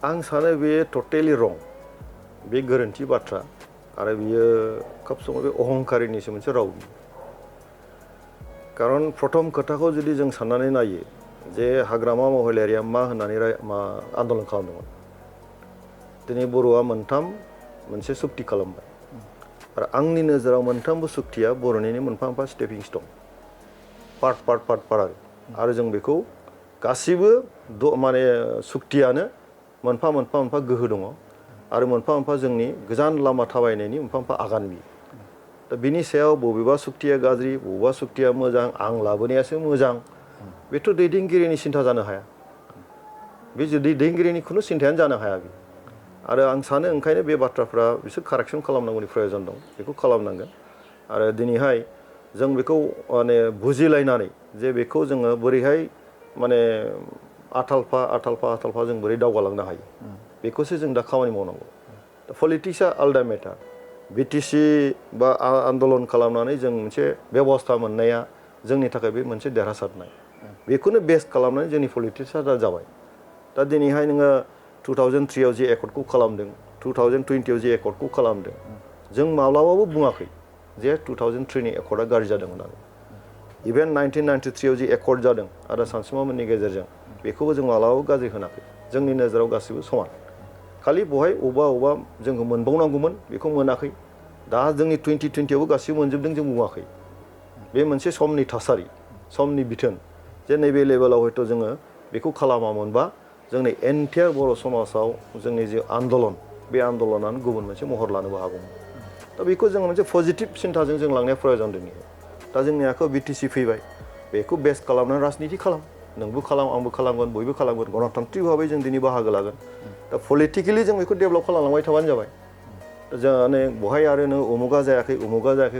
आं सानो बे टटेलि रं बे गोरोन्थि बाथ्रा आरो बियो खोब समाव बे अहंकारिनिसो मोनसे राव खारन प्रथम खोथाखौ जुदि जों साननानै नायो जे हाग्रामा महिलारिया मा होननानै आन्दलन खालामदोंमोन दिनै बर'आ मोनथाम मोनसे सुक्ति खालामबाय आरो आंनि नोजोराव मोनथामबो सुक्तिया बर'निनो मोनफा मोनफा स्टेपिं स्टन पार्ट आरो जों बेखौ गासिबो माने सुक्तियानो मोनफा मोनफा गोहो दङ आरो मोनफा मोनफा जोंनि गोजान लामा थाबायनायनि मोनफा मोनफा आगान बियो दा बिनि सायाव बबेबा सुक्तिया गाज्रि बबेबा सुक्तिया मोजां आं लाबोनायासो मोजां बेथ' दैदेनगिरिनि सिन्था जानो हाया बे जुदि दैदेनगिरिनि खुनु सिन्थायानो जानो हाया बे आरो आं सानो ओंखायनो बे बाथ्राफ्रा बिसोर कारेक्सन खालामनांगौनि प्रयजन दं बेखौ खालामनांगोन आरो दिनैहाय जों बेखौ माने बुजिलायनानै जे बेखौ जोङो बोरैहाय माने आथालफा जों बोरै दावगालांनो हायो बेखौसो जों दा खामानि मावनांगौ दा पलिटिक्सआ आलदा मेटार बिटिसि बा आन्दलन खालामनानै जों मोनसे बेबस्था मोननाया जोंनि थाखाय बे मोनसे देरहासारनाय बेखौनो बेस खालामनानै जोंनि पलिटिक्सआ दा जाबाय दा दिनैहाय नोङो 2003आव जे एकर्डखौ खालामदों 2020आव जे एकर्डखौ खालामदों जों माब्लाबाबो बुङाखै जे 2003नि एकर्डआ गाज्रि जादों होननानै इभेन 1993आव जे एकर्ड जादों आदा सानसुमामोननि गेजेरजों बेखौबो जों माब्लाबाबो गाज्रि होनाखै जोंनि नोजोराव गासिबो समान खालि बहाय अबा जोंखौ मोनबावनांगौमोन बेखौ मोनाखै दा जोंनि 2020आवबो गासिबो मोनजोबदों जों बुङाखै बे मोनसे समनि थासारि समनि बिथोन जे नैबे लेभेलाव हयथ' जोङो बेखौ खालामामोनबा जोंनि एन्टायार बर' समाजाव जोंनि जे आन्दलन बे आन्दलनानो गुबुन मोनसे महर लानोबो हागौमोन दा बेखौ जोङो मोनसे पजिटिभ सिन्थाजों जों लांनाया प्रयजन दिनै दा जोंनि आखायाव बिटिसि फैबाय बेखौ बेस खालामनानै राजनिति खालाम नोंबो खालाम आंबो खालामगोन बयबो खालामगोन गणतान्त्रिक भाबै जों दिनै बाहागो लागोन दा पलिटिकेलि जों बेखौ डेभेलप खालामलांबाय थाबानो जाबाय जोंहानो बहाय आरो नों उमुगा जायाखै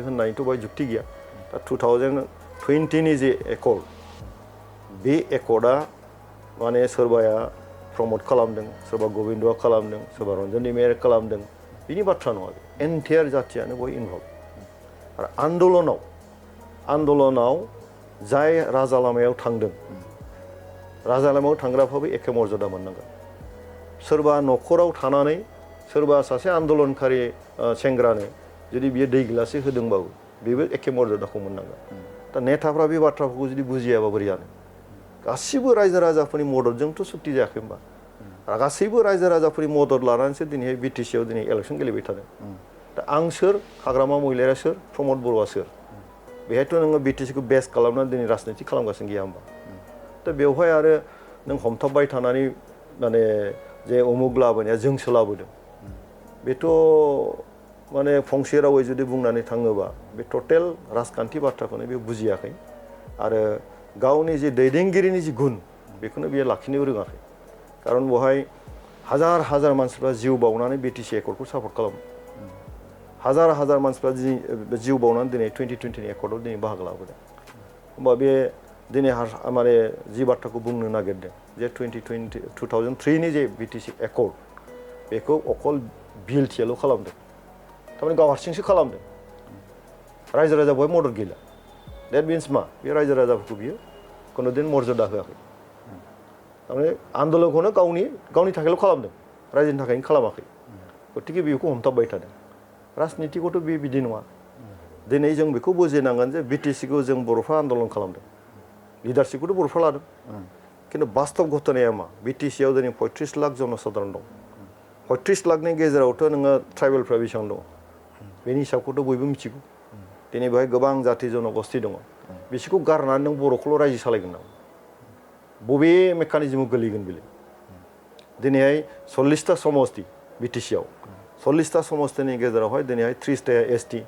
होननायथ' बाहाय जुक्ति गैया दा 2020नि जे एकर्ड बे एकर्डआ माने सोरबाया प्रमट खालामदों सोरबा गबिन्दआ खालामदों सोरबा रन्जन दैमारिया खालामदों बिनि बाथ्रा नङा एन्टायार जाथियानो बय इनभल्भ आरो आन्दलनाव जाय राजा लामायाव थांदों राजा लामायाव थांग्राफ्राबो एखे मर्यादा मोननांगोन सोरबा न'खराव थानानै सोरबा सासे आन्दलनकारि सेंग्रानो जुदि बियो दै गिलाससे होदोंबाबो बेबो एखे मर्यादाखौ मोननांगोन दा नेताफ्रा बे बाथ्राफोरखौ जुदि बुजियाबा बोरै जानो गासिबो रायजो राजाफोरनि मददजोंथ' सुक्ति जायाखै होनबा गासैबो रायजो राजाफोरनि मदद लानानैसो दिनैहाय बिटिसिआव दिनै इलेक्सन गेलेबाय थादों दा आं सोर हाग्रामा महिलारिया सोर प्रमद बर'आ सोर बेहायथ' नोङो बिटिसिखौ बेस खालामनानै दिनै राजनिति खालामगासिनो गैया होमबा दा बेवहाय आरो नों हमथाबबाय थानानै माने जे उमुग लाबोनाया जोंसो लाबोदों बेथ' माने फंसे रावै जुदि बुंनानै थाङोबा बे टटेल राजखान्थि बाथ्राखौनो बे बुजियाखै आरो गावनि जे दैदेनगिरिनि जि गुन बेखौनो बियो लाखिनो रोङाखै खारन बेवहाय हाजार मानसिफ्रा जिउ बावनानै बिटिसि एकर्डखौ सापर्ट खालामो हाजार मानसिफ्रा जिउ बावनानै दिनै 2020नि एकर्डआव दिनै बाहागो लाबोदों होमबा बे दिनै माने जि बाथ्राखौ बुंनो नागिरदों जे 2003नि जे बिटिसि एकर्ड बेखौ अकल बिएलटिआल' खालामदों थारमाने गाव हारसिंसो खालामदों रायजो राजा बहाय मदद गैला देट मिन्स मा बे रायजो राजाफोरखौ बियो खुनुदिन मर्यादा होआखै थारमाने आन्दलनखौनो गावनि थाखायल' खालामदों रायजोनि थाखायनो खालामाखै गतिके बेखौ हमथाबबाय थादों राजनितिखौथ' बे बिदि नङा दिनै जों बेखौ बुजिनांगोन जे बिटिसिखौ जों बर'फ्रा आन्दलन खालामदों लिडारशिपखौथ' बर'फ्रा लादों खिन्थु बास्तब घटनाया मा बिटिसिआव दिनै 35 लाख जनसाधारन दं 35 लाखनि गेजेरावथ' नोङो ट्राइबेलफ्रा बेसेबां दङ बेनि हिसाबखौथ' बयबो मिथिगौ दिनै बेहाय गोबां जाथि जनगोष्ठी दङ बिसोरखौ गारनानै नों बर'खौल' रायजो सालायगोन नामा बबे मेकानिजमाव गोलैगोन बेलाय दिनैहाय 40टा समस्ति बिटिसिआव 40टा समस्तिनि गेजेरावहाय दिनैहाय 30टाया एसटि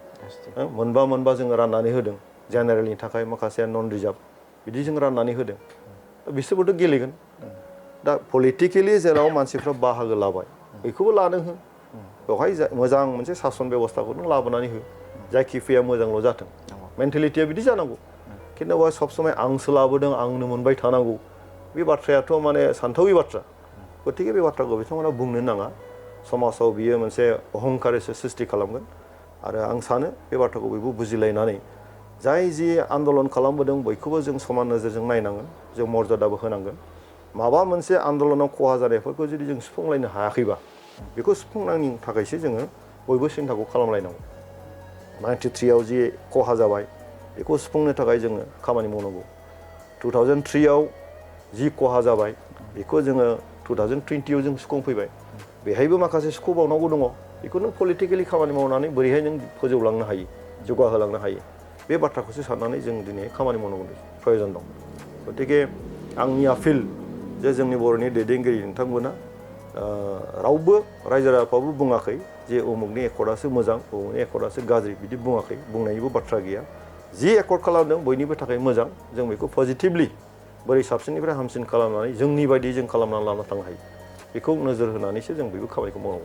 मोनबा जोङो राननानै होदों जेनेरेलनि थाखाय माखासेया नन रिजार्भ बिदि जों राननानै होदों बिसोरबोथ' गेलेगोन दा पलिटिकेलि जेराव मानसिफ्रा बाहागो लाबाय बेखौबो लानो हो बेवहाय मोजां मोनसे सासन बेबस्थाखौ नों लाबोनानै हो जायखिजाया मोजांल' जाथों मेन्टेलिटिया बिदि जानांगौ खिन्थु बेवहाय सब समाय आंसो लाबोदों आंनो मोनबाय थानांगौ बे बाथ्रायाथ' माने सानथावि बाथ्रा गतिके बे बाथ्राखौ बिथांमोना बुंनो नाङा समाजाव बियो मोनसे अहंकारिसो सृष्टि खालामगोन आरो आं सानो बे बाथ्राखौ बयबो बुजिलायनानै जाय जि आन्दलन खालामबोदों बयखौबो जों समान नोजोरजों नायनांगोन जों मर्यादाबो होनांगोन माबा मोनसे आन्दलनाव खहा जानायफोरखौ जुदि जों सुफुंलायनो हायाखैबा बेखौ सुफुंनायनि थाखायसो जोङो बयबो सिन्थाखौ खालामलायनांगौ 93 आव जि खहा जाबाय बेखौ सुफुंनो थाखाय जोङो खामानि मावनांगौ 2003 आव जि खहा जाबाय बेखौ जोङो 2020 आव जों सुफुंफैबाय बेहायबो माखासे सुख'बावनांगौ दङ बेखौ नों पलिटिकेलि खामानि मावनानै बोरैहाय नों फोजौलांनो हायो जौगाहोलांनो हायो बे बाथ्राखौसो साननानै जों दिनै खामानि मावनांगौ प्रयोजन दं गतिके आंनि आपिल जे जोंनि बर'नि दैदेनगिरि नोंथांमोना रावबो रायजो राजाफ्राबो बुङाखै जे उमुगनि एकर्डआसो मोजां उमुगनि एकर्डआसो गाज्रि बिदि बुङाखै बुंनायनिबो बाथ्रा गैया जि एकर्ड खालामदों बयनिबो थाखाय मोजां जों बेखौ पजिटिभलि बोरै साबसिननिफ्राय हामसिन खालामनानै जोंनि बायदि जों खालामनानै लाना थांनो हायो बेखौ नोजोर होनानैसो जों बेबो खामानिखौ मावनांगौ